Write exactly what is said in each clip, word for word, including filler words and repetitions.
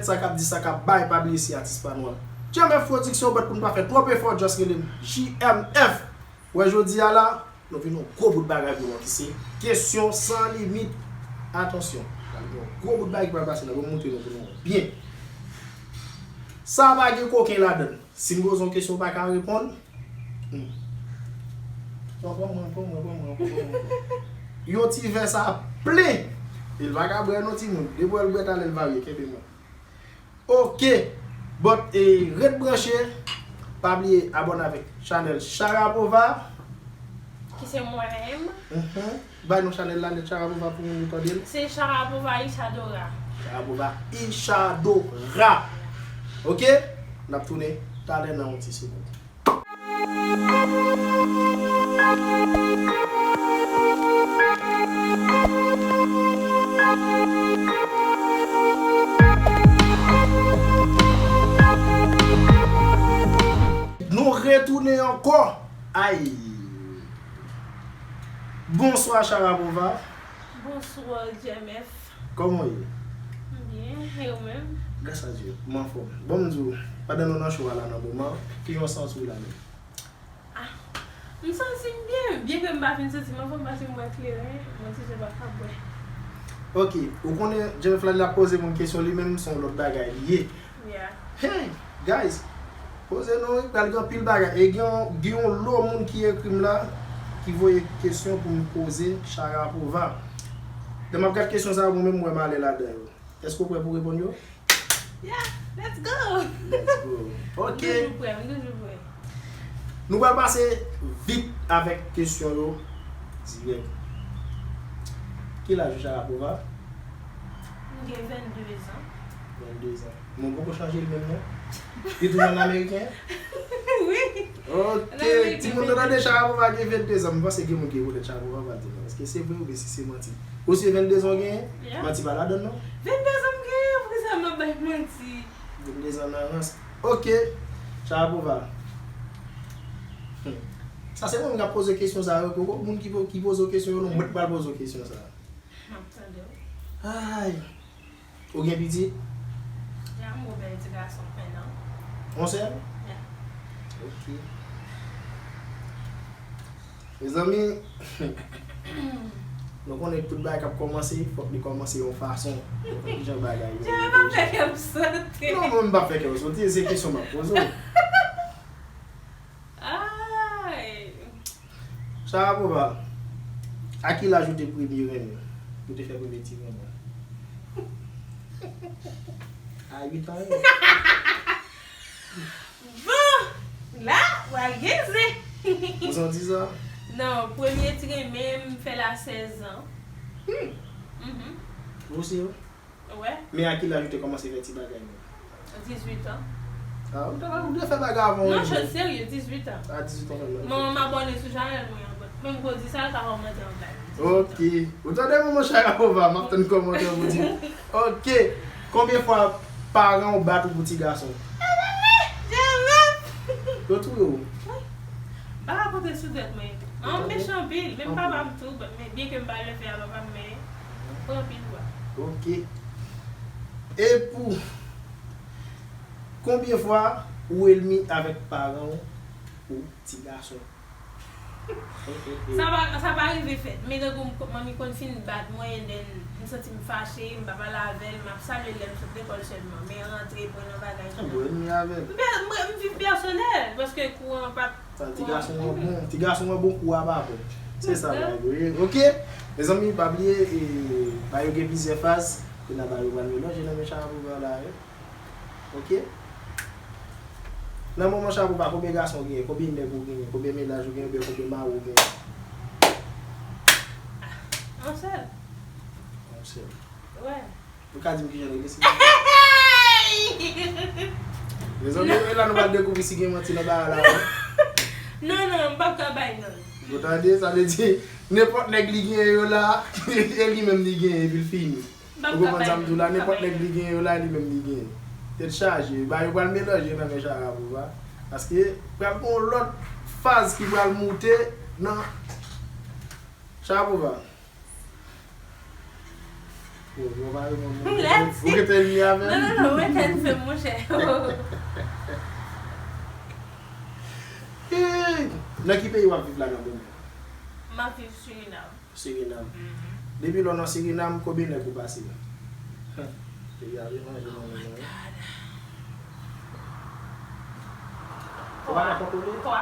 Sa k ap di, sa k ap bay, pa bliye se atis pa nou an. J M F Production, but pou n pa fè twòp efò, just rele m J M F. Wè, jodi a la, nou vin yon gwo bout bagay pou nou ki se kesyon san limit. Atansyon, pral gen yon gwo bout bagay ki pral pase la, ban m montre nou pou nou byen. Sa pa gen koken ladan l. Si m poze yon kesyon ou pa ka reponn, hmm. Pran, pran mwen, pran mwen, pran mwen, pran mwen. Yon ti vè sa plen. E l pa ka bwè non timoun. Depi w wè l bwè talè l varye, kenbe mwen. Ok. But, e, ret branche. Pa bliye abòne avèk chanèl Sharapova. Ki se mwen menm. Mhm. Bay non chanèl la nèt Sharapova pou moun yo tande l. Se Sharapova Isadora. Sharapova Isadora. Ok? N ap tounen talè nan yon ti segonn. Nou retounen ankò. Ay. Bonswa, Sharapova. Bonswa, J M F. Kòman w ye? M byen, e ou menm? Gras a Dye, m anfòm. Bon, m di w, pandan nou nan show a la nan moman, kijan w santi w la menm? Ah, m santi m byen, byenke m pa fin santi m anfòm paske m bwè kleren, mwen ti jan pa ka bwè. Ok, ou konnen J M F la, l ap poze moun kesyon, li menm se yon lòt bagay li ye. Yeah. Hey, guys, poze non, wi, pral gen anpil bagay. E gen yon, gen yon lo moun ki ekri m la, ki voye kesyon pou m poze Sharapova. Lè m ap gad kesyon sa yo, mwen menm, m wè m alè ladan yo. Èske w prè pou reponn yo? Yeah, let's go! Let's go. Ok. M toujou prè, m toujou prè. Nou pral pase vit avèk kesyon yo dirèk. Ki laj ou, Sharapova? M gen vennde zan. Vennde zan. Mwen poko chanje l menm non. Li toujou an ameriken? Wi. Ok. An ameriken, timoun nan tande Sharapova gen vennde zan. M panse gen moun ki rekonèt Sharapova va di non. Èske se vre oubyen si se manti? Ou si vennde zan w genyen? Yeah. Manti pa ladan non. Vennde zan m genyen, poukisa m ap bay manti? Vennde zan nan rans. Ok. Sharapova. Hmm. Sa se mwen menm k ap poze kesyon sa yo. Poko moun ki po-, ki poze w kesyon yo non. Mwen k pral poze w kesyon sa. M ap tande w. Ay. Ou gen pitit? Ya, m gon bèl ti gason, en an. Yon sèl? Ya. Ok. Mezanmi, nou konnen tout bagay k ap kòmanse, fòk li kòmanse yon fason. Nou konn kijan bagay yo. Jan pa fè kè m sote. Non, mwen m pa fè kè w sote, se kesyon m ap poze w. Ay! Sharapova, a ki laj ou te premye renmen? Ou te fè premye ti renmen? A uit an, wi. Bon! La, w al gen zen. Ou santi sa? Non, premye ti renmen m fè l a sèz an. Hmm. Mhm. Ou si, wi? Wè. Men a ki laj ou te kòmanse fè ti bagay menm? Dizuit an. Ah, ou te, ou te fè bagay avan. Non, wi. Serye, dizuit an. A dizuit an sèlman. Manman m abòne sou chanèl mwen an, but menm pou di sa, l ka kòmante anba l. Dizuit an. Ok. Ou tande manman Sharapova, m ap tann kòmantè pou di. Ok. Konbyen fwa paran w bat ou pou ti gason? Janm! Yo touye w? Wi. M pa ka konte sou tèt mwen. An, m mechan anpil. Menm papa m tou, but men byenke m pa leve a papa m, men pran anpil bwa. Ok. E pou konbyen fwa ou enmi avèk paran w pou ti gason? Sa pa, sa pa rive fèt. Men tankou m, manmi konn fin bat mwen, and then m santi m fache, m pa pale avè l, m ap salye l lè m sot lekòl sèlman. Men rantre, pran nan bagay. Ou enmi avè l? M pè-, m, m viv pèsonèl, paske kouran pa t Sa, ti gason an bon, ti gason an bon kou a pa bon. Se sa, bagay yo ye. Ok? Mezanmi, pa bliye, e, bagay yo gen plizyè faz. Kounye a bagay yo pral melanje nan men Sharapova la, wi. Ok? Nan moman Sharapova, konbyen gason w genyen? Konbyen nèg ou genyen? Konbyen mennaj ou genyen? Oubyen konbyen mari w genyen? Yon sèl. Yon sèl. Wè. Ou ka di m kijan l rele, silvouplè? Mezanmi, e la nou pral dekouvri si gen manti nan bagay la, wi. Non, non, m p ap ka bay non. Ou tande, sa vle di, nenpòt nèg li genyen yo la, e li menm li genyen, epi l fini. Ou konprann sa m di w la, nenpòt nèg li genyen yo la, li menm li genyen. Tèt chaje, bagay yo pral melanje nan men Sharapova. Paske pral gen yon lòt faz ki pral moute nan Sharapova. Yo, yo pa reponn mwen. Ou gen tèl li avè m? Non, non, non, mwen tèl fè m, monchè. Hey! Nan ki peyi w ap viv la nan moman? M ap viv Surinam. Surinam. Mhm. Depi lè w nan Surinam, konbyen nèg ou pase? Peyi a vle manje nan moman. Ou pa ka kontwole? Twa.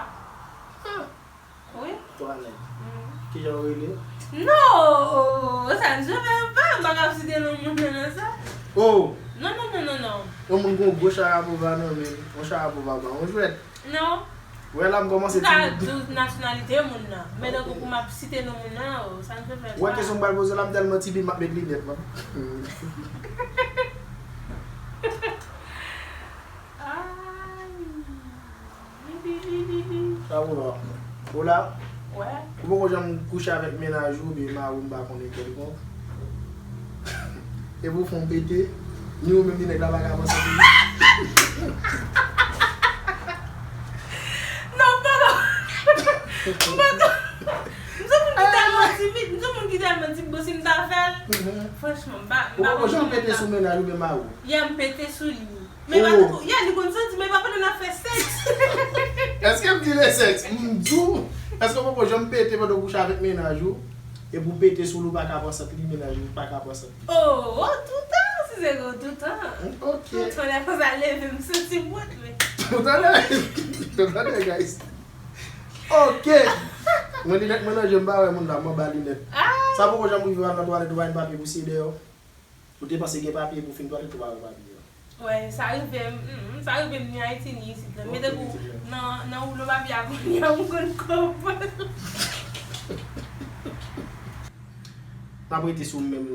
Wi. Twa nèg. Mm. Kijan yo rele? Non! Sa n janmen pa, m pa ka site non moun nan nan sa. Oh! Non, non, non, non, non. Yon moun gon gwo Sharapova nan men l. Yon Sharapova ba yon jwèt. Non. Wè la m kòmanse. M ka di w nasyonalite moun nan. Men tankou pou m ap site non moun nan, oh, sa n janmen pa. Wè kesyon m pral poze w la, m tèlman timid m ap met linèt mwen. Ay. Sa ou la? Ou la? Wè. Ou poko janm kouche avèk mennaj ou oubyen mari w, m pa konnen kèlkonk. Epi w fè yon pete, ni ou menm ni nèg la pa ka panse pou li. Non, m poko. M poko. M se moun ki tèlman timid, m se moun ki tèlman timid, bon, si m ta fè l, franchman, m pa, m pa konn kòman m ta. Ou poko janm pete sou mennaj ou oubyen mari w? Yè m pete sou li. Men pa tankou, yè, li konn santi, men pa pandan n ap fè sèks. Èske m di le sèks? M di w, èske w poko janm pete pandan w kouche avèk mennaj ou? Epi w pete sou li, w pa ka pran sant li, mennaj ou pa ka pran sant li. Oh, oh, toutan, si se kon toutan. Ok. Toutan, lè konsa leve, m santi m wont, men. Toutan, lè, toutan, lè, guys. Ok. Mwen linèt mwen nan je m, m pa wè moun la, m anba linèt. Sa poko janm rive w al nan twalèt, ou pa gen papye pou siye dèyè w? Ou te panse gen papye pou fin twalèt ou pa wè papye a. Wè, sa rive m, mm, sa rive m ni Ayiti ni isit la. Men tankou nan, nan woulo papye a kounye a, m konn konprann. N ap rete sou menm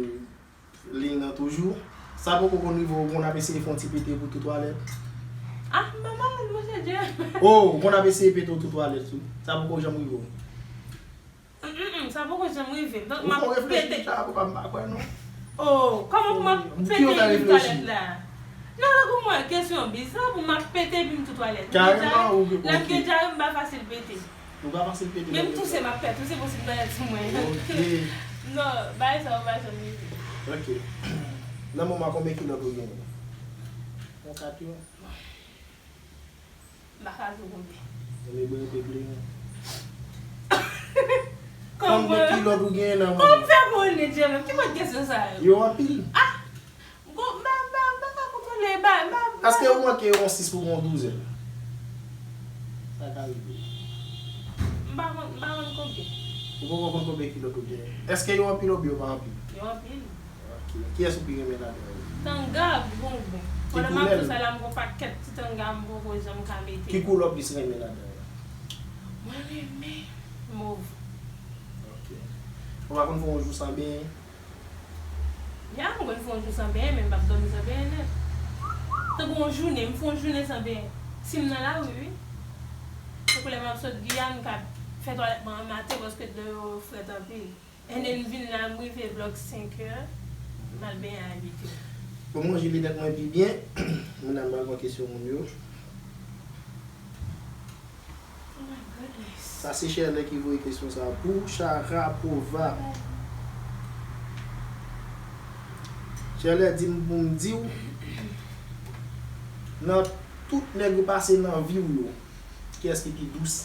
liy nan toujou. Sa poko konn rive w, ou konn ap eseye fè yon ti pete pou tou twalèt? Ah, m pa malad, monchè, Jeremy. Oh, ou konn ap eseye pete w tou twalèt tou. Sa poko janm rive w? Mm, mm, mm, sa poko janm rive m. Donk, m ap pete. Ou fè w reflechi, sa, papa, m pa kwè, non. Oh, kòman pou m ap pete pou twalèt la? Non, non, pou mwen, kesyon bizan pou m ap pete epi m tou twalèt. Kareman, ou gen dyare, m pa fasil pete. Ou pa fasil pete. Menm touse, m ap fè touse pou si m twalèt sou mwen. Ok. Non, bagay sa yo pa janm rive. Ok. Nan moman, konbyen kilòt ou genyen? Yon kat yo. M pa ka di w konbyen. Mwen mwen regle. Konbyen kilòt ou genyen nan moman? Kòman m fè konnen, Jeremy? Ki mòd kesyon sa yo? Yo anpil. Ah! M pa, m pa, m pa ka kontwole, m pa, m pa, m pa. Èske ou manke yon sis pou yon douzèn? Sa ka rive. M pa konn, m pa konn konbyen. Ou poko konn konbyen kilòt ou genyen. Èske yo anpil oubyen yo pa anpil? Yo anpil. Ok. Kiyès ou pi renmen ladan yo? Tanga ak bonbon. Pandan m ap di w sa la, m gon pakèt ti tanga m poko janm ka mete. Ki koulè w plis renmen ladan yo? Mwen renmen mov. Ok. Ou pa konn fè yon jou san benyen? Ya, m konn fè yon jou san benyen, men m p ap dòmi san benyen nèt. Tankou yon jounen, m fè yon jounen san benyen. Si m nan lari, wi. Tankou lè m ap sot Giyàn, m ka fè twalèt mwen an maten, paske dlo yo frèt anpil. And then m vin la, m rive blòk senkè, m al benyen a uitè. Bon, mwen, Juliette, mwen pi byen. Mwen nan m pral pran kesyon moun yo. Oh my goodness. Sa se Sherley ki voye kesyon sa pou Sharapova. Sherley di m pou m di w, nan tout nèg ou pase nan vi w yo, kiyès ki pi dous?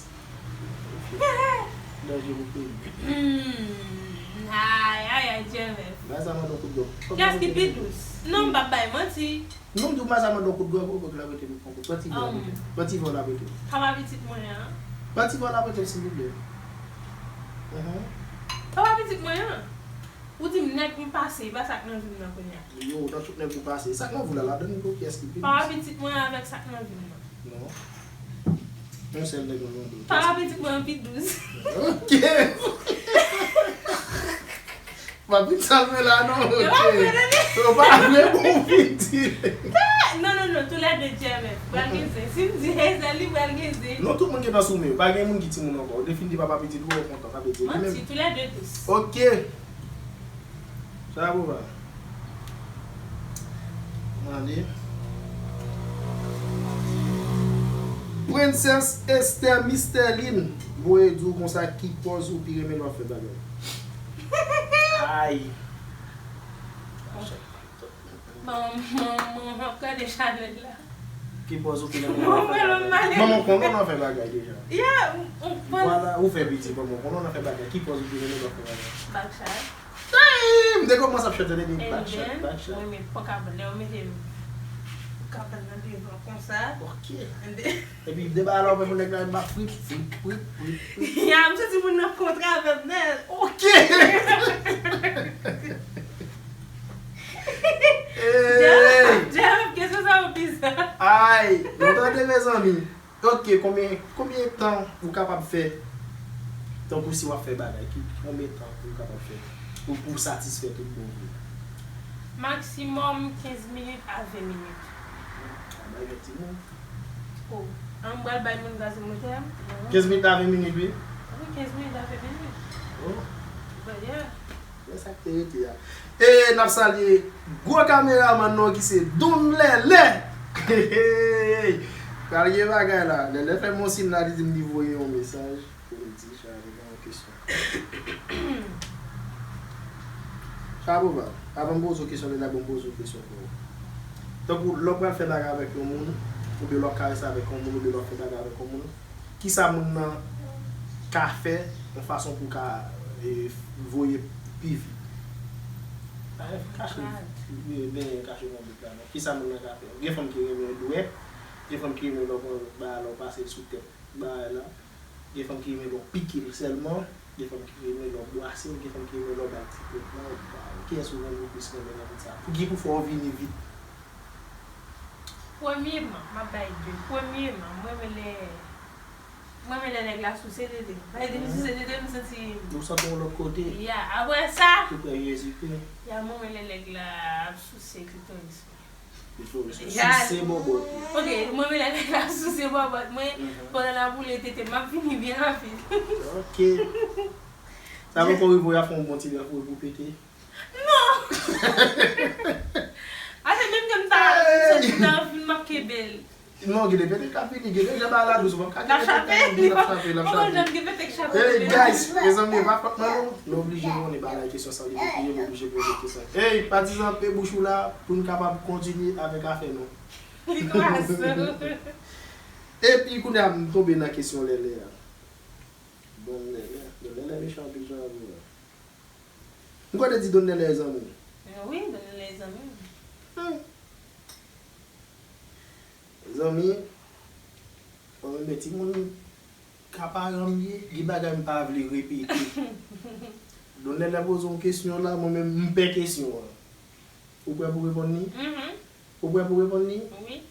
Danje pou peyi. Hmm. Ay, ay, ay, Jeremy. Bay sa mande yon kout gòg. Kiyès ki pi dous? Non, m p ap bay manti. Non, m di w, bay sa mande yon kout gòg, yon kout la rete m pran kout. Pran ti vè la rete m. Pran ti vè la rete m. Papa pitit mwen an. Pran ti vè la rete m, silvouplè. Mhm. Papa pitit mwen an. Ou di m nèg m pase, e pa sa k nan vi m nan kounye a. Yo, nan tout nèg ou pase. Sa k nan vi w la, ladan nou, kiyès ki pi dous? Papa pitit mwen avèk sa k nan vi m nan. Non. Yon sèl nèg mwen mande w. Papa pitit mwen an pi dous. Ok. Pa pitit sa l vle la, non, ok. Yo pa vle, non. Yo pa vle bon pitit. Non, non, non, tou lè de Jeremy. Pral gen zen. Si m di Hazel, li pral gen zen. Non, tout moun gentan sou men. Pa gen moun ki timoun ankò. Ou te fin di papa pitit ou, ou kontan. Sa vle di li menm. Manti, tou lè de dous. Ok. Sa pou va. Mande. Princess Esther Misterline voye di w konsa ki pòz ou pi renmen lè w ap fè bagay. Ay. Yon Manman, manman, ap gade chanèl la. Ki pòz ou te nan fè bagay? Manman konnen w nan fè bagay deja. Yeah, ou, ou, vwala, ou fè piti, manman konnen w nan fè bagay. Ki pòz ou te nan fè bagay? Back shot. Damn! M te kòmanse ap chante depi back shot, back shot. Mwen met pran kabann, lè yo mete kabann nan devan konsa. Ok. Epi de bagay la, ou wè moun nèg la, m ap frip, frip, frip, frip, frip. Ya, m santi moun nan kontre avè m nèt. Ok! Hey! Jeff, kesyon sa yo bizar. Ay, nou tande, mezanmi. Ok, konbyen, konbyen tan ou kapab fè, tankou si w ap fè bagay, ki, konbyen tan ou kapab fè pou, pou w satisfè tout bon vre? Maksimòm kenz minit a ven minit. Sa bay yon ti moun. Oh, an m pral bay moun gaz motè. Kenz minit a ven minit, wi. Wi, kenz minit a ven minit. Oh. But yeah. Men sa k te rete a. E n ap salye gwo kameramann nou ki se Don Lèlè. Pral gen bagay la. Lèlè fè m yon siy la, li di m li voye yon mesaj pou l di Chavo ba yon kesyon. Chavo ba, avan m poze w kesyon, Lèlè, ban m poze w kesyon pou ou. Tankou lè w pral fè bagay avèk yon moun, oubyen lè w ap karese avèk yon moun, oubyen lè w ap fè bagay avèk yon moun, kisa moun nan ka fè yon fason pou ka, e, voye pi vit? Kache, benyen kache nan bout la, non. Kisa moun nan ka fè? Gen fanm ki renmen dwèt, gen fanm ki renmen lè w pran bagay la, w pase l sou tèt bagay la, gen fanm ki renmen lè w pike l sèlman, gen fanm ki renmen lè w bwase l, gen fanm ki renmen lè w ba l ti pwèt la, ou ba l. Kiyès ou renmen plis renmen nan tout sa? Pou ki pou fè w vini vit? Premyeman, m ap bay de. Premyeman, mwen renmen lè, mwen renmen lè nèg la souse tete m. Sa vle di m souse tete m, m santi. Ou santi yon lòt kote. Ya, apre sa. Ou prè Jezikri. Ya, mwen renmen lè nèg la ap souse klitoris mwen. Klitoris mwen. Ya. Souse bòbòt mwen. Ok, mwen renmen lè nèg la ap souse bòbòt mwen. Pandan l ap boule tete m, m ap vini byen rapid. Ok. Sa poko rive w ap fè yon bon ti lè pou pete. Non! Ase menm ke m ta, m santi m ta anvi m ap kenbe l. Non, gen de pete k ap vini, gen de jan bagay la dous, ou p ap ka kenbe pete k ap vini, l ap chape, l ap chape. Hey, guys, mezanmi, pa fòt mwen non. Nou oblije konnen bagay kesyon sa li pou piye, nou oblije poze kesyon. Hey, patizan, pe bouch ou la, pou n kapab kontinye avèk afè nou. Li kraze. Epi, kounye a, m tonbe nan kesyon Lèlè a. Bon, Lèlè, bon, Lèlè mechan anpil jan avè w. M kwè te di Don Lèlè zanmi w. Wi, Don Lèlè zanmi m. Hmm. Zanmi, mwen menm timoun ka paran m ye, gen bagay m pa vle repete. Don Lèlè poze yon kesyon la, mwen menm m pè kesyon an. Ou prè pou reponn li? Mhm. Ou prè pou reponn li? Wi.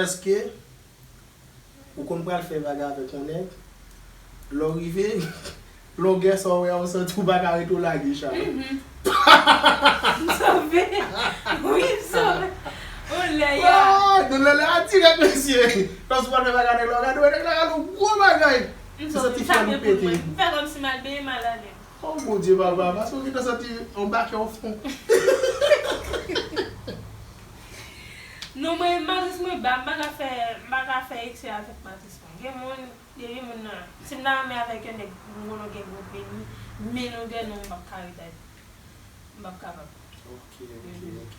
Èske ou konn pral fè bagay avèk yon nèg, lè w rive, longè sa w wè a, ou santi w pa ka ret, ou lage chay? Mhm. M sove. Wi, m sove. O lè ya. Ah, Don Lèlè a dirèk, mesye. Panse w pral fè bagay avèk nèg la, w gade wè nèg la, gade yon gwo bagay. M sove, m chape pou mwen. M fè kòmsi m al benyen m al ale. Oh, Bondye, papa, paske w gentan santi yon bakè w fon. Non, mwen, matris mwen ba, m pa ka fè, m pa ka fè eksè avèk matris mwen. Gen moun, depi moun nan, si m ta renmen avèk yon nèg, m konnen w gen gwo peni, men longè non, m p ap ka ret avè l. M p ap kapab. Ok, ok, ok.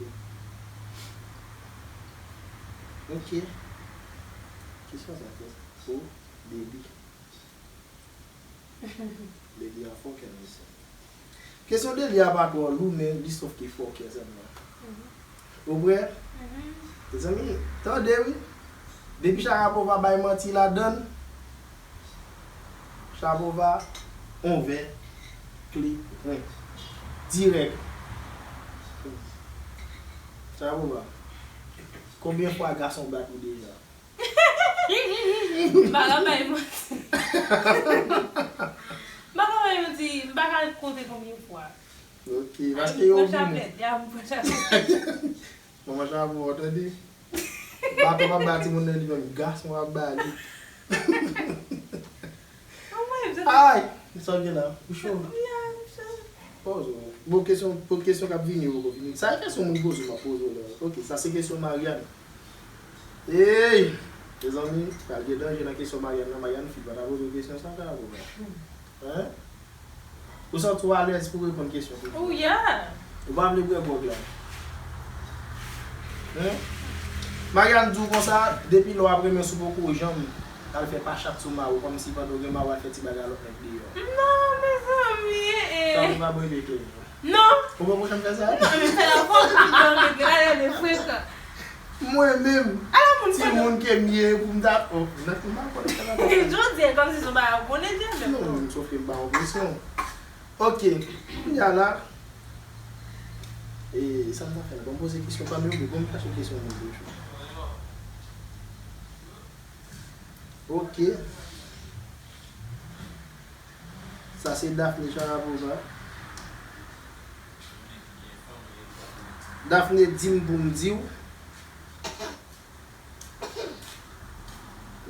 Ok. Kesyon sa, kesyon. O, debi. Debi a fò kè mesye. Kesyon debi a pa twò lou, men li sòf ki fò kè sèlman. Mhm. Ou prè? Mhm. Mezanmi, tande wi. Depi Sharapova bay manti ladann, Sharapova, on vè, kle, ren. Dirèk. Sharapova, konbyen fwa gason bat ou deja? M pa ka bay manti. M pa ka bay manti, m pa ka konte konbyen fwa. Ok, paske yo pran chaplèt, ya, m pran chaplèt. Manman Sharapova, tande. Baton pa ba timoun nan li menm, gason ap ba li. Anmwey, m santi. Ay, sa w gen la? Ou cho? Ya, m cho. Poze w. Bon, kesyon, bon, kesyon k ap vini, yo poko fini. Sa e kesyon moun poze, m ap poze w la. Ok, sa se kesyon Marianne. Ey! Mezanmi, pral gen danje nan kesyon Marianne nan. Marianne, fi pa ta poze w kesyon sa, ta poze w. Hein? Ou santi w alèz pou reponn kesyon toujou? Ou ya. Ou pa vle bwè gwòg la? Hein? Mariane di w konsa, depi lè w ap renmen si w poko janm al fè pachat sou mari w, kòmsi pandan w gen mari w al fè ti bagay a lòt nèg deyò. Non, mezanmi, eh, eh. Sa ou pa bwè beke? Non. Ou poko janm fè sa? Non, men fè la fò, ou janm gen la de frekan. Mwen menm, ala moun ti moun ke m ye pou m ta, oh, nan m pa konnen sa la. Jodi a kòmsi se yon bagay ou konnen byen menm. Non, non, sòf ke m pa yon presyon. Ok, kounye a la, e sa m ta fè la? Ban m poze kesyon pa m yo, ban m chache kesyon moun yo. Ok. Sa se Daphne Sharapova. Daphne di m pou m di w.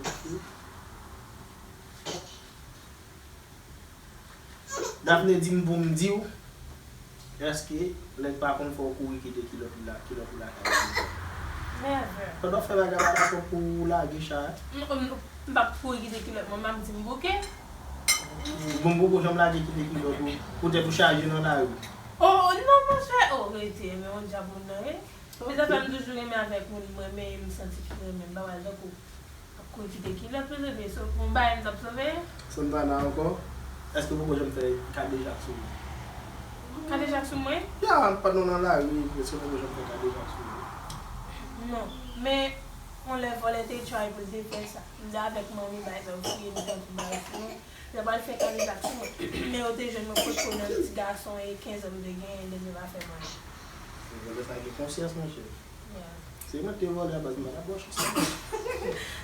Ok. Daphne di m pou m di w, èske nèg pa konn fè w kouri kite kilòt ou la, kilòt ou lakay ou? Never. Pandan w fè bagay la, dakò pou w lage cha a? M, m, m p ap kouri kite kilòt mwen, m ap di m bouke. Bon, m poko janm lage kite kilòt ou, poutèt ou chaje nan lari. Oh, non, monchè, oh, rete, men yon djab ou nan, wi. Pou sa fè m toujou renmen avèk moun, m renmen, m santi ki renmen m, pa wè tankou ap kouri kite kilòt pou sove, so, yon bagay m t ap sove. Santana ankò, èske w poko janm fè kadejak sou mwen? Kadejak sou mwen? Ya, pandan w nan lari, èske w poko janm fè kadejak sou mwen? Non, men yon lè vòlè te try pou l te fè sa. M te avèk manmi, bay sa, ou fouye m tankou bay fou. Yo pral fè kadejak sou mwen. Men yo te jwenn mwen potko nan ti gason e kenz an m te genyen, nèg yo pa fè m anyen. Vòlè sa gen konsyans, monchè. Yeah. Se mwen ki te vòlè a baz, m pa t ap bò chans sa.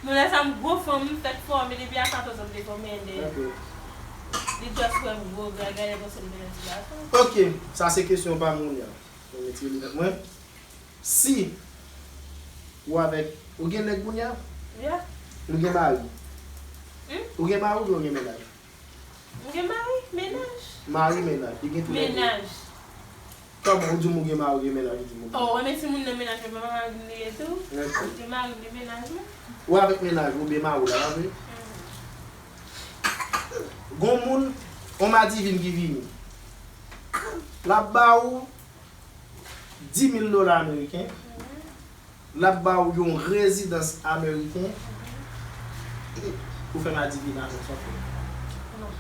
Non, lè sa m gwo fanm, m fèk fòme, depi a katòz an m te fòme, and then li just wè m gwo, gade konsa li vin nan ti gason. Ok, sa se kesyon pa m kounye a. Mwen retire linèt mwen. Si ou avèk, ou gen nèg kounye a? Yeah. Ou gen mari? Hmm? Ou gen mari oubyen ou gen mennaj? M gen mari, mennaj. Mari, mennaj. Li gen tou lè de. Mennaj. Kòman ou di m ou gen mari, ou gen mennaj, ou di m ou gen... Oh, wè, men timoun nan mennaj mwen, pa mari m li ye tou. Ok. Li mari m, li mennaj mwen. Ou avèk mennaj ou oubyen mari w la, pa vre? Mhm. Gon moun, on madivin ki vini. L ap ba ou dis mil dola ameriken. Mhm. L ap ba ou yon rezidans ameriken pou fè madivinasyon san fè. Non.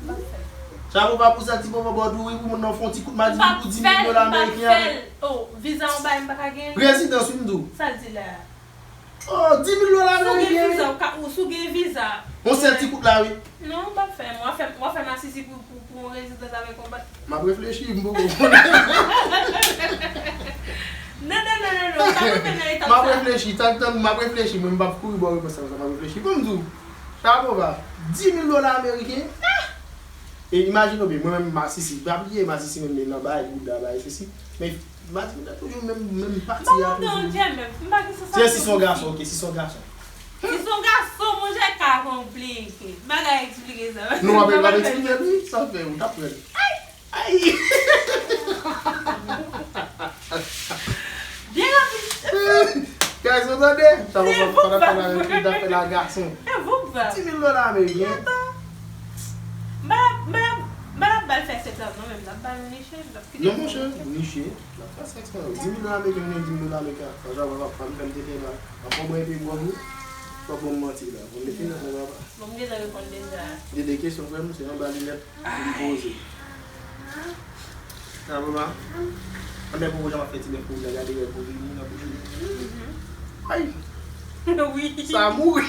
M p ap fè l. Chapo pa pou sa ti popo bò dou wi pou moun nan fè yon ti kout madivin pou dis mil dola ameriken avèk. M p ap fè l, m p ap fè l. Oh, viza yon bagay m pa ka gen. Rezidans wi m di w. Sa l di la a? Oh, dis mil dola ameriken. Si w gen viza, ou ka, ou, si w gen viza. Yon sèl ti kout la wi. Non, m p ap fè. W ap fè, w ap fè masisi pou, pou, pou yon rezidans avèk yon ba-, M ap reflechi, m poko konnen. Non, non, non, non, non, ou pa konprann nan eta sa. M ap reflechi, tann, tann, m ap reflechi, mwen m p ap kouri ba w repons sa, m ap reflechi. Bon, m di w, Sharapova, dis mil dola ameriken. E imajine w byen, mwen menm masisi, pa bliye masisi menm li nan bay, bouda bay, sesi. Men masisi toujou menm, menm pati a toujou. M pa kontan, Jermaine, m pa gen sansasyon. Se si se yon gason, ok, si se yon gason. Si se yon gason, monchè, ka konplike. M pa ka eksplike sa. Non, w ap, w ap eksplike l wi, sa fè, ou t ap pran l. Ay! Ay! Byen rapid. Guys, nou tande? Sa pa, pa, pa, pa, pa, pa, pa, pa, pa, gason. Dis mil dola ameriken. Atann. M pa, m pa, m pa ba l fè sèks la, non, men m ap ba l niche, m ap kite. Non, monchè, niche. L ap fè sèks la. Dis mil dola ameriken, dis mil dola ameriken. Fò jan papa, pa m fè m te fè la. Anfè, mwen epi gwo bout. Fò bon manti la. Bon, mete nan papa. Bon, m gentan reponn deja. Gen de kesyon, frè m, se anba linèt. Li poze. Sa papa? Anben pou jan w ap fè ti bèf pou w gade rèv pou vini nan bouch ou. Ay! Wi. Sa mouri.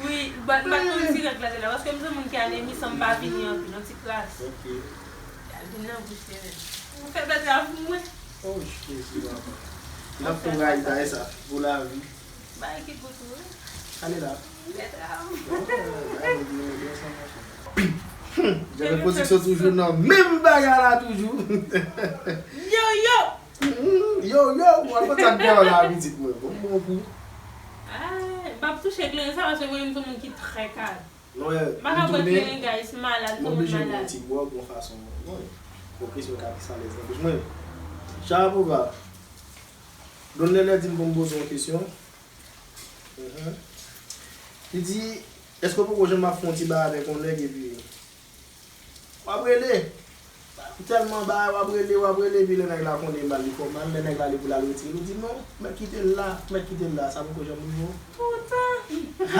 Wi, bat, bat yon ti règ la, la, paske m se moun ki anemi san m pa vini anpil, yon ti kras. Ok. Al vin nan bouch li menm. Ou fè bèt la pou mwen. Oh, Jezi, papa. N ap tou rayi bagay sa pou lavi. Bay ki gou tou, wi. Ale la. Bèt la. Jere pwodiksyon toujou nan menm bagay la toujou. Yo, yo! Mm, yo, yo, w al konn sa k gen la, pitit mwen. Bon, bon, bon. Ay, m p ap touche kleren sa, paske mwen menm se moun ki trè kal. Non, m pa ka bwè kleren, guys, m malad, m oblije bwè yon ti gwòg, yon fason, bon, bon, kesyon ka plis alèz nan bouch mwen. Sharapova, Don Lele di m pou m poze yon kesyon. Mhm. Li di, Èske w poko janm ap fè yon ti bagay avèk yon nèg epi w ap rele? Ou tèlman bagay, w ap rele, w ap rele, epi lè nèg la konnen mal li fè w mal, lè nèg la li pou l al retire l, ou di non, mèt kite l la, mèt kite l la, sa poko janm rive w. Toutan.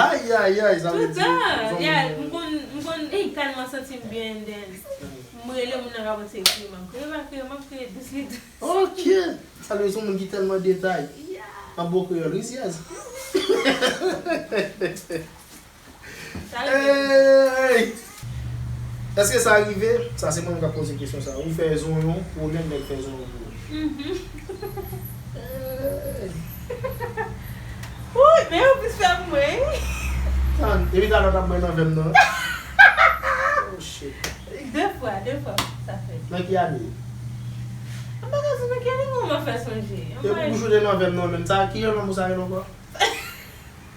Ayayay, sa vle di. Toutan. Yeah, m konn, m konn, ey, tèlman santi m byen, and then m rele moun nan ka panse kriye, m ap kriye, pa kriye, m ap kriye dous li dous. Ok. Sa vle di se yon moun ki tèlman detay. Yeah. An bon kreyòl, rizyèz. Sa rive. Hey! Èske sa rive? Sa se mwen menm k ap poze kesyon sa. Ou fè zonyon pou nèg, nèg fè zonyon pou ou. Mhm. Hey! Woy, men yo plis fè pou mwen, wi. Tann, epi talè w t ap bwè nan vè m nan. Oh, shit. De fwa, de fwa, sa fèt. Nan ki ane? M pa ka di nan ki ane, men w fè sonje. Epi w bouch ou te nan vè m nan, men sa, ki jan lanmou sa rele ankò?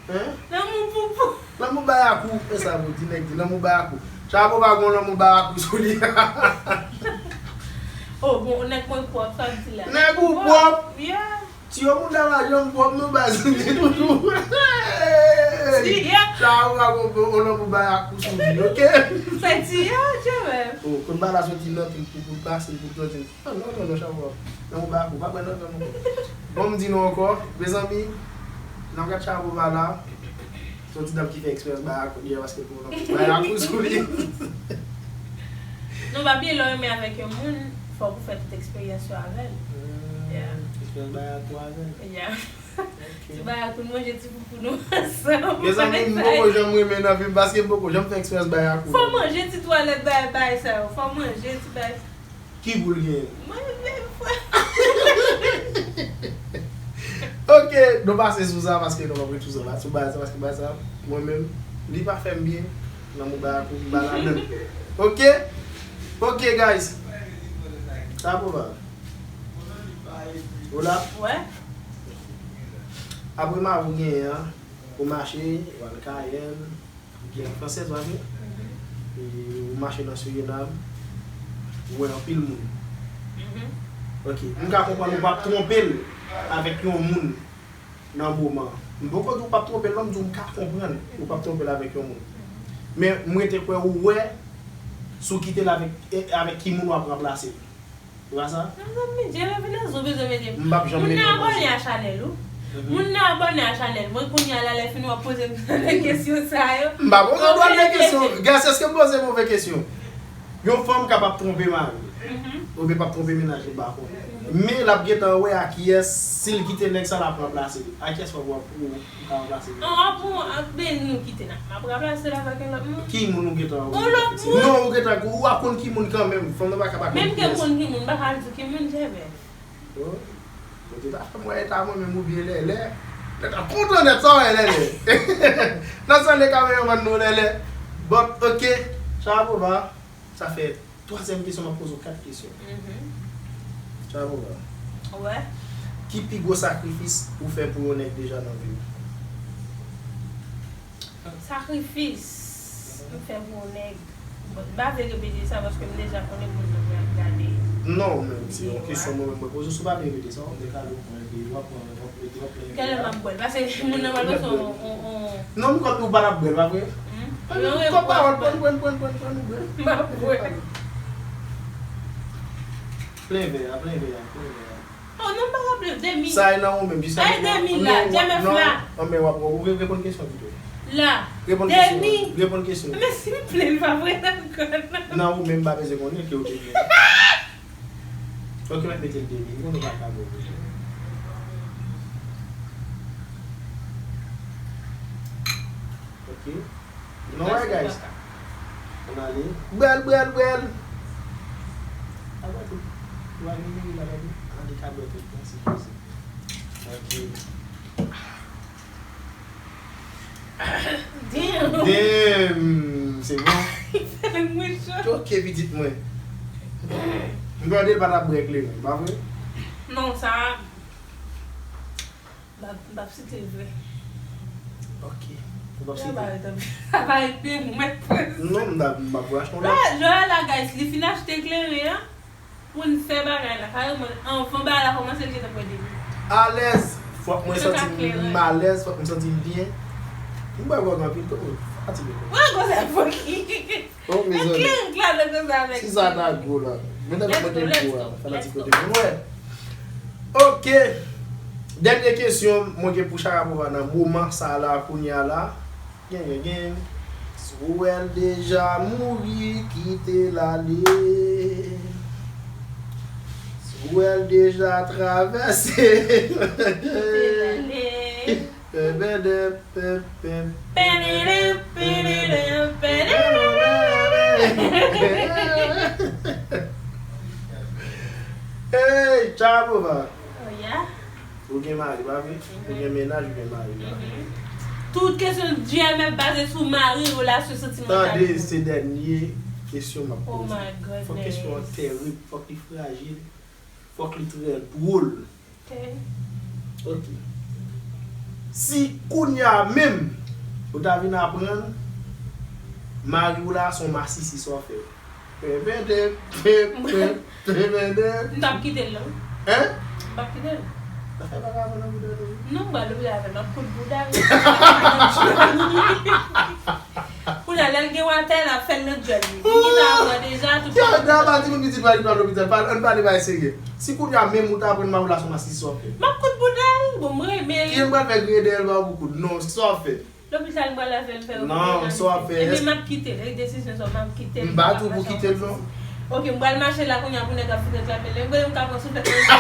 Hein? Lanmou poupou. Lanmou bayakou. E sa vle di, nèg di lanmou bayakou. Chapo pa gon lanmou bayakou sou li. Oh, bon, nèg mwen pwòp, sa m di la. Nèg ou pwòp. Yeah. Ti yo moun dava janm pwòp, non, baz, m di toujou. Ti yo. Chapo pa gon, gon lanmou bayakou sou li, ok? Sa ti yo, je menm. Oh, kout bala soti nan pil pou, pou pase, pou tòti. Ah, non, non, non, Chapo. Nan ou ba, ou pa pran nan, non. Bon, m di nou ankò, mezanmi, n ap gad Chapo ba la. Se yon ti dam ki fè eksperyans ba a kounye a, paske pou nou bay a kou sou li. Non, pa bliye, lè w renmen avèk yon moun, fòk ou fè tout eksperyans yo avè l. Hmm, yeah. Eksperyans ba a kou avè l. Yeah. Ok. Ti ba a kou, nou manje ti poupou nou ansanm. Mezanmi, m poko janm renmen nan vi m, paske m poko janm fè eksperyans ba a kou. Fò manje ti twalèt bay, bay sa yo. Fò manje ti bay. Ki gou l genyen? Mwen menm, frè. Ok, nou pase sou sa paske nou p ap ret sou sa la. Sou bagay sa, paske bagay sa, mwen menm, li pa fè m byen. Nan mou bagay pou m ba ladan. Ok? Ok, guys. Sa pou va. Ou la? Wè. Apre ma ou genyen an, ou mache, ou al Kayèn, Giyàn Fransèz, pa vre? Mhm. E ou mache nan Sirinam, ou wè anpil moun. Mhm. Ok. M ka konprann ou p ap twonpe l avèk yon moun nan moman. M poko di ou p ap twonpe l, non, m di w m ka konprann ou p ap twonpe l avèk yon moun. Mhm. Men m rete kwè ou wè si w kite l avèk, e, avèk ki moun w ap ranplase l. Se pa sa? Mezanmi, Dye revele zo bezwen mete. M p ap janm mete yon moun nan abòne a chanèl ou. Mhm. Moun nan abòne a chanèl mwen, kounye a la lè fini w ap poze m de kesyon sa yo. M pa poze w de kesyon. Guys, èske m poze move kesyon? Yon fanm kapab twonpe mari l. Mhm. Oubyen p ap twonpe mennaj li, m pa konnen. Mhm. Men l ap gentan wè a kiyès, si l kite nèg sa l ap ranplase li. A kiyès w ap, w ap, ou ka ranplase li. An, an, bon, an, men nou kite n ap, m ap ranplase l avèk yon lòt moun. Ki moun ou gentan wè? Yon lòt moun. Non, ou gentan, ou ap konn ki moun kanmenm. Fanm nan pa ka pa konn kiyès. Menm ke konn ki moun, m pa ka di ki moun, Jèbè. Bon, ou te ta fè m wè eta mwen menm oubyen Lèlè. Lèlè kontan nèt sa wè Lèlè. Nan sa le kameraman nou Lèlè. Bon, ok. Chapo ba. Sa fè twazyèm kesyon m ap poze w, kat kesyon. Mhm. Chapo ba. Wè. Ki pi gwo sakrifis ou fè pou yon nèg deja nan vi w? Sakrifis m fè pou yon nèg. Bon, m pa vle repete sa paske m deja konnen moun nan mwen ap gade. Non, men se yon kesyon mwen menm mwen poze w, si w pa vle repete sa, w ap dekale w pran epi w ap pran, w ap mete, w ap pran epi w ap pran. Kèlè m ap bwè l? Paske moun nan pral panse on, on, on. Non, m kwè ou pa t ap bwè l, pa vre? Hmm? Kòm pawòl, pran, pran, pran, pran, pran, nou bwè. M ap bwè. Plen vè a, plen vè a, plen vè a. Oh, non, m pa raple, demi. Sa e nan ou menm, jiska. Ay, demi la, J M F la. Non, men w ap, ou re-, reponn kesyon pito. La. Reponn kesyon. Demi. Reponn kesyon. Men silvouplè, li pa vre ankò, non. Nan ou menm, m pa bezwen konnen ke ou te gen. Ok, mèt mete l demi. Ou konnen ou pa ka bon. Ok. Nou wè, guys. Ann ale. Bwè l, bwè l, bwè l. A bwè tout. Ou pa vin vini la, gade. An, li ka bwè tout. Mèsi, mèsi. Ok. Damn. Damn. Se bon. Fè mwen cho. Ok, pitit mwen. M tande l pa t ap bwè kleren, pa vre? Non, sa M p ap, m p ap site l vre. Ok. Ou p ap site l. Sa pa ret anpil. Sa pa ret de mwen. Non, m p ap, m p ap achte yon lòt. La, Joël la, guys, li fin achte kleren an pou n fè bagay la. Kareman, anvan bagay la kòmanse, li gentan pran demi. Alèz, fòk mwen santi m alèz, fòk m santi m byen. M bwè gwòg anpil tou. Mwen gon sèvo ki. Oh, mezanmi. Kleren kleren konsa avèk. Si sa ta gwo la. Mwen ta mwen te gwo a. Fè la ti kote mwen wè. Ok. Dènye kesyon mwen gen pou Sharapova nan moman sa la kounye a la. Gen, gen, gen. Si w wè l deja mouri, kite l ale. Si w wè l deja travèse. Kite l ale. Pèpèdè, pèpè. Hey, Sharapova. Oh, yeah. Ou gen mari, pa vre? Ou gen mennaj, ou gen mari, pa vre? Tout kesyon G M F baze sou mari, relasyon santimantal. Tande, se dènye kesyon m ap poze. Oh my goodness. Fòk kesyon an tèrib, fòk li frajil, fòk li trè dwòl. Ok. Ok. Si kounye a menm, ou ta vin aprann, mari w la se yon masisi, sa w ap fè? Pèpèdè, pèpè, pèpèdè. M t ap kite l, non. Hein? M p ap kite l. Sa fè pa ka vin nan bouda nou. Non, m pral lopital avè l, m ap koud bouda l. Kounye a, lè l gen watè, l ap fè l nan djòl li. Li gentan aprann deja, tout. Yo, nan pa di moun pitit pa li pral lopital. Pa, ann pale bagay serye. Si kounye a menm ou ta aprann mari w la se yon masisi, sa w ap fè? M ap koud bouda l. Bon, m renmen l. Kijan l pral fè griyen dèyè l pa pou koud? Non, sa w ap fè? Lopital m pral avè l fè yo. Non, sa w ap fè? Ebyen, m ap kite l. E desizyon sa, m ap kite l. M pa di w pou kite l, non. Ok, m pral mache la kounye a pou nèg ap fin reklame l. Ebyen, m ka pran souflèt nan men l.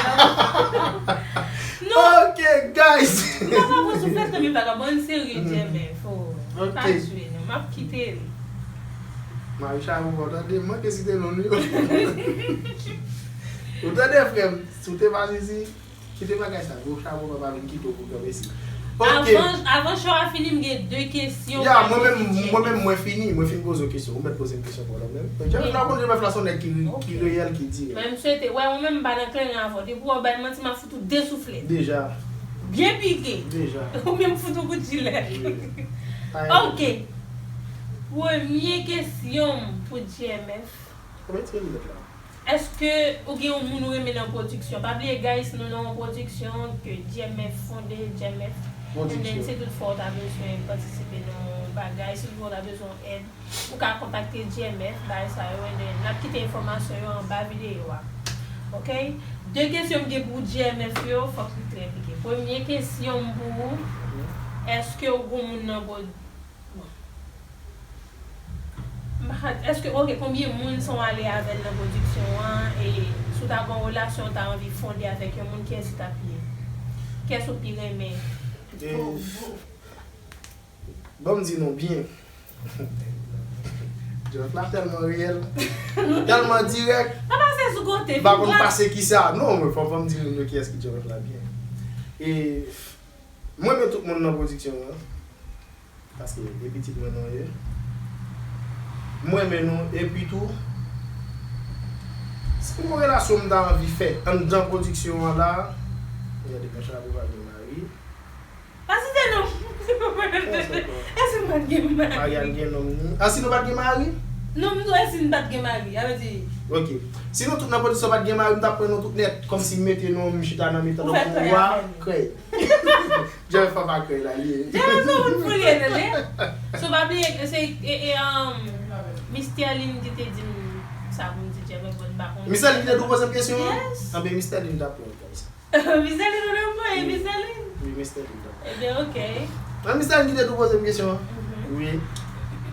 Non. Ok, guys. M pa ka pran souflèt nan men vagabon, serye, G M F. Oh, pa jwe, non. M ap kite l. Marisha, ou tande, m manke site non li. Ou tande, frè m, si w te pa sezi, kite bagay sa, gwo chapo papa vin kite w pou granmesi. Ok. Avan, avan show a fini, m gen de kesyon. Ya, mwen menm, mwen menm, mwen fini, mwen fin poze w kesyon. Ou mèt poze m kesyon pou ou menm. Jan m la konn Jemèf la se yon nèg ki, ki reyèl, ki dirèk. Men m swete, wè, mwen menm m pa nan kleren avè w. Depi w bay m manti, m ap fout ou de souflèt. Deja. Byen pike. Deja. Ou menm fout ou kout jilèt. Wi. Ok. Premye kesyon m pou G M F. Retire linèt la. Èske ou gen yon moun ou renmen nan pwodiksyon? Pa bliye, guys, nou nan yon pwodiksyon ke G M F fonde, G M F. And then, si tout fwa ou ta bezwen patisipe nan yon bagay, si tout fwa ou ta bezwen yon èd, ou ka kontakte G M F, bagay sa yo, and then, n ap kite enfòmasyon yo anba videyo a. Ok? De kesyon m gen pou G M F yo, fòk li trè pike. Premye kesyon m pou ou, èske ou gon moun nan pwod-, Bon. M pa, èske, ok, konbyen moun sa w ale avè l nan pwodiksyon an, e si w ta gen yon relasyon w ta anvi fonde avèk yon moun, kiyès li t ap ye? Kiyès ou pi renmen? E, bon, bon. Ban m di nou byen. Jewèf la tèlman reyèl, tèlman dirèk. Pa pase sou kote, m pa konn pase kisa. Non, men fò, fò m di nou kiyès ki Jewèf la byen. E mwen, men tout moun nan pwodiksyon an. Paske e pitit mwen nou ye. M renmen nou, epi tou, se yon relasyon m ta anvi fè anndan pwodiksyon an la. Gade, men chapo pa gen mari. Pa site non. Èske m pa t gen mari? Mariane gen nonm ni. Ah, si nou pa t gen mari? Non, m di w, èske m pa t gen mari? Sa vle di. Ok. Si nou tout nan pwodiksyon pa t gen mari, m t ap pran nou tout nèt. Kòmsi m mete nou, m chita nan mitan. Donk, nou a krèy. Jewèf pa pa krèy la, li ye. Jewèf se yon moun fou li ye, tande. So, pa bliye ke se, e, e, um, Miss Sterline ki te di m sa pou m di Jewèf, bon, m pa konnen. Miss Sterline ki te tou poze m kesyon an? Yes. Anben, Miss Sterline t ap pran kay sa. Miss Sterline, ou nan pran, Miss Sterline? Wi, Miss Sterline t ap pran. Ebyen, ok. An, Miss Sterline ki te tou poze m kesyon an? Mhm. Wi.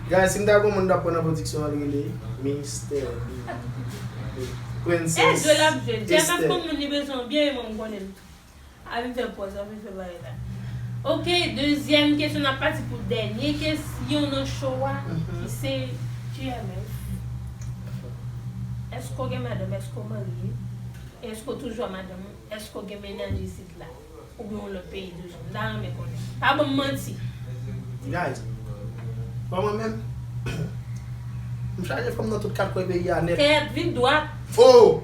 Guys, si m ta gon moun m t ap pran nan pwodiksyon an, l rele Miss Sterline. Princess Esther. E jwe l ap jwe. Jewèf konn moun li bezwen byen, e mwen m konnen l tou. A vin fè pòz, a vin fè bagay la. Ok, dezyèm kesyon, n ap pati pou dènye kesyon nan show a, ki se G M F. Èske w gen madanm? Èske w marye? Èske w toujou ak madanm ou? Èske w gen mennaj isit la? Oubyen yon lòt peyi toujou? M ta renmen konnen. Pa ban m manti. Guys, pa mwen menm. M chaje fanm nan tout kat kwen peyi a nèt. Kèt, vin dwat. Oh!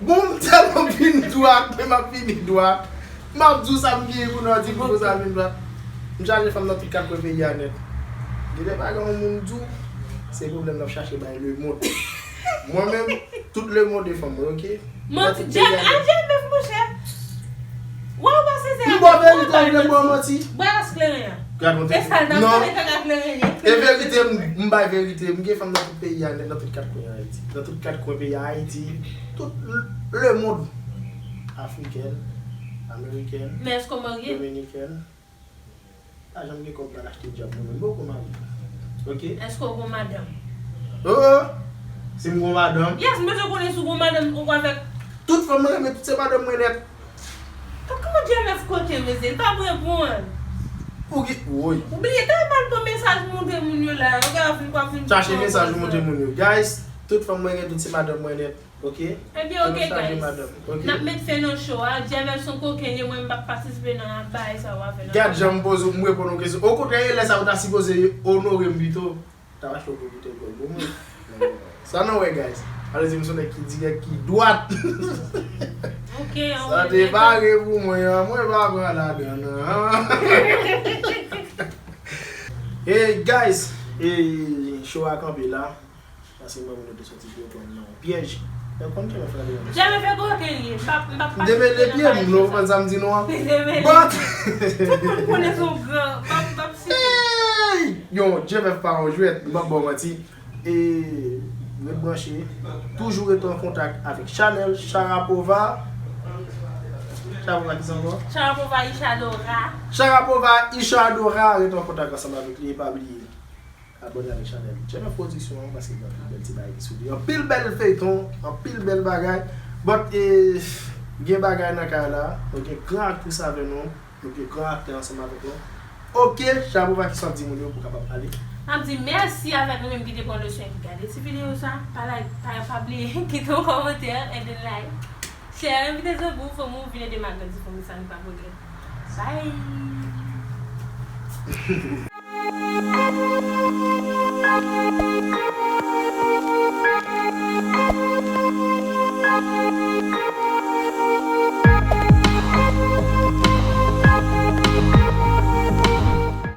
Bon, m tèlman vin dwat, men m ap vini dwat. M ap di w sa m genyen pou nou di pou sa vin dwat. M chaje fanm nan tout kat kwen peyi a nèt. Genlè pa gen yon moun di w, se pwoblèm n ap chache bay lemonn. Mwen menm, tout lemonn e fanm mwen, ok? Manti, J M F, monchè. Wè, ou panse se... M ba w verite, ou vle m ba w manti? Bras kleren an. Gad yon tenten. E sa l t ap pale kaka kleren li. E verite, m, m bay verite. M gen fanm nan tout peyi a nèt, nan tout kat kwen Ayiti. Nan tout kat kwen peyi a Ayiti. Tout l-, lemonn. Afrikèn, amerikèn, Men èske w marye? Dominikèn. Pa janm gen kòb pou al achte djab mwen menm. M poko marye. Ok? Èske w gon madanm? Oh, oh. Si m gon madanm. Yes, m bezwen konnen si w gon madanm ou avèk. Tout fanm mwen renmen, tout se madanm mwen nèt. Kòman J M F kote, mesye? L p ap reponn. Ou ki, woy. Ou bliye, ta pral pran mesaj montre moun yo la. Yo ka fin, pa fin. Chache mesaj montre moun yo. Guys, tout fanm mwen gen, tout se madanm mwen nèt. Ok? Ebyen, ok, guys. N ap met fen nan show a. J M F se yon koken li, mwen m p ap patisipe nan bagay sa yo ap fè nan. Gad jan m poze w, m reponn yon kesyon. Okontrè, e lè sa yo ta sipoze onore m pito. Ta achte yon pwodui pou mwen. Sa nou wè, guys. Ale di m se yon nèg ki dirèk, ki dwat. Ok, sa te pare pou mwen an. Mwen pa pran ladan nan. Hey, guys, e show a kanpe la. Paske mwen, mwen te soti pou yo pran nan yon pyèj. Yo konn J M F la deja. J M F fè koken li ye. M p ap, m p ap patisipe nan bagay sa. M te mele pye m, nou konprann sa m di nou an? M te mele. But tout moun konnen se yon gran, m p ap, m p ap site. Hey! Yo, J M F pa yon jwèt, m p ap ba w manti. E ret branche. Toujou rete an kontak avèk chanèl Sharapova. Sharapova ki sa ankò? Sharapova Ishadora. Sharapova Ishadora, rete an kontak ansanm avèk li, e pa bliye. Abòne avèk chanèl J M F Production an, paske gen anpil bèl ti bagay ki sou li. Anpil bèl feyton, anpil bèl bagay. But, eh, gen bagay nan kay la. Nou gen gran aktris avè nou. Nou gen gran aktè ansanm avèk nou. Ok, Sharapova, kisa w ap di moun yo pou kapab ale? M ap di mèsi avèk nou menm ki te pran le swen epi gade ti videyo sa. Pa like, pa, pa bliye kite yon kòmantè, and then like. Share, envite zanmi w, fanmi w, vin ede m agrandi fanmi sa, nou pa regrèt. Bye!